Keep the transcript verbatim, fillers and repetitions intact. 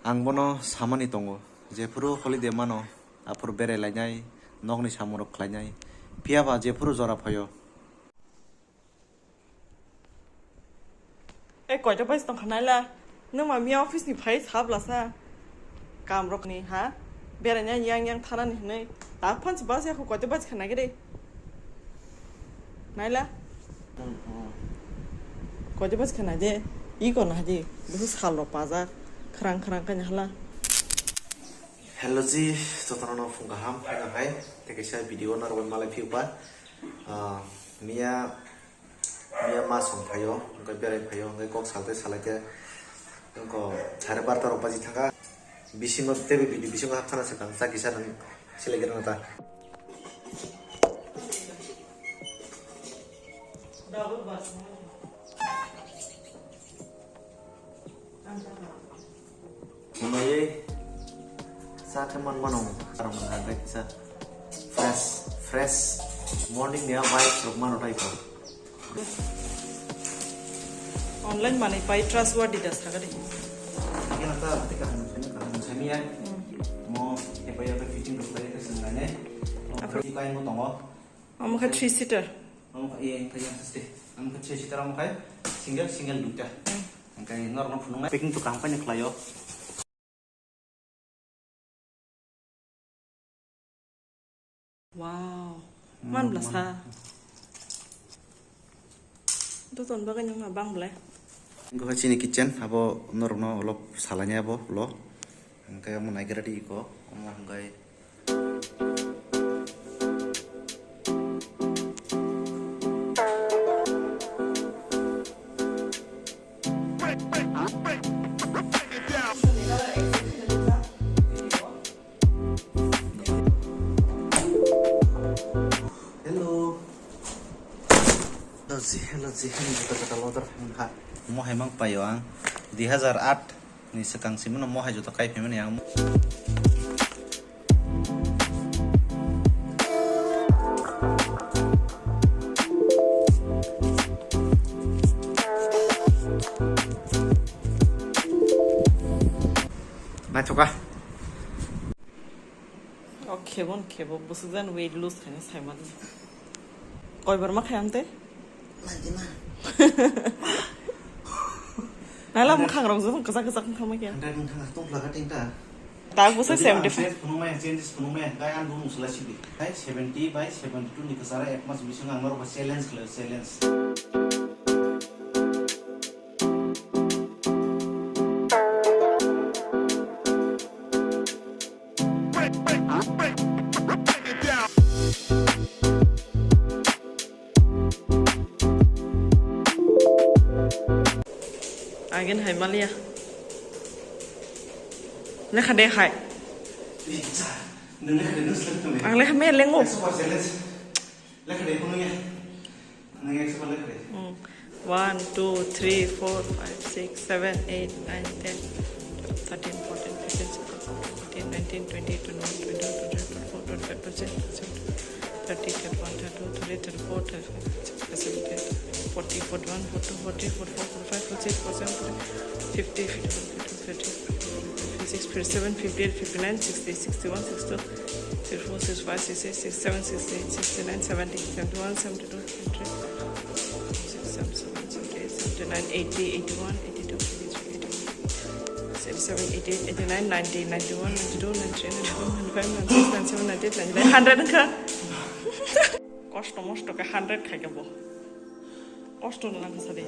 Ang bono samani tongo, jephuru holiday mano, aphuru berai lainai, nokni samung rok khlainai. Phiya ba jephuru jora phaio. E koita bai tong kha naila? Nung ma miya office ni phai sabla sa. Kam rok ni ha. Berai nai yang yang thana ni hinui. Tak phan si bas ya ko koita bai kha nai gede. Naila? Koita bai kha nai de. I ko na di. Busu sal rok pajak. Khrang khrang kanya hala. Hello ji, jotono no phung kaham, phai no hai. Tei kaisa video no rwui malai phiyo ba. Ah, miya Miya ma song phaio, hwnkhe berai phaio, hwnkhe kok salte salaikhe, hwnkhe sare barta rok baji thangkha. Bisingo teibo video bisingo hapthana swkang, cha kisa nwng selekhe rwna ta. Maya sa khe man mano, arang man hai kisa fresh, fresh morning ni a vibes rok mano tai ko. Online manwi pai trustworthy da sagadi. Kena ta ati kaham sani kaham sani ya. Mo hepai ya fitting rok lai ka sengane. Mo kai mo tongo. Omo kha three seater. Omo kha, iya, iya, iya, stay. Omo kha three seater, omo kha single, single duita. Hingkai norok no phunuknai packing to kaham khaini khlaio. Wow. Man bwlasa. Doton bagwi nungma bang bwlai. Wngkha chini kitchen, abo norokno ulo salainai abo ulo. Hingkai omo naigra di iko, omo hingkai. Hello. Hello ji, hello ji, hello, joto joto loder phai wngkha. Mohai mang paio ang dui hazar aat ni swkang simi no mohai joto kai phaimani ang. Naithoka. O khebo no khebo, bwswk jan weight lose khaina saimani. Koibar ma khai amte? Manti ma. Nala mwkhang rok jotong kwchak kwchak wngkha ma khe. Hundred wngkha, tong phlaka tinta. Tak bwswk seventy five. Phunukmaya, changes phunukmaya, gai ang bumung sula sidi. Hai seventy by seventy two ni kwchara ek mas bisingo ang norok challenge khlaio, challenge. Again hai maliya. Lekha de hai. Ang lekha me lengo. Lekha de, kono ya. Nang ekso lekha de. Hmm. One, two, three, four, five, six, seven, eight, nine, ten, twelve, thirteen, fourteen, fifteen, sixteen, seventeen, eighteen, nineteen, twenty, twenty-one, twenty-two, twenty-three, twenty-four, twenty-five, twenty-six, thirty, thirty-one, thirty-two, thirty-three, thirty-four, thirty-five, thirty-six, thirty-seven, thirty-eight, forty, forty-one, forty-two, forty-three, forty-four, forty-five, forty-six, forty-seven, forty-eight, fifty, fifty-one, fifty-two, fifty-three, fifty-four, fifty-five, fifty-six, fifty-seven, fifty-eight, fifty-nine, sixty, sixty-one, sixty-two, sixty-three, sixty-four, sixty-five, sixty-six, sixty-seven, sixty-eight, sixty-nine, seventy, seventy-one, seventy-two, seventy-three, seventy-seven, seventy-eight, seventy-nine, eighty, eighty-one, eighty-two, eighty-three, eighty-four, eighty-seven, eighty-eight, eighty-nine, ninety, ninety-one, ninety-two, ninety-three, ninety-four, ninety-five, ninety-six, ninety-seven, ninety-eight, ninety-nine, hundred wngkha. Kosto mosto khe hundred khai khe bo. Kosto no nang kha sadi.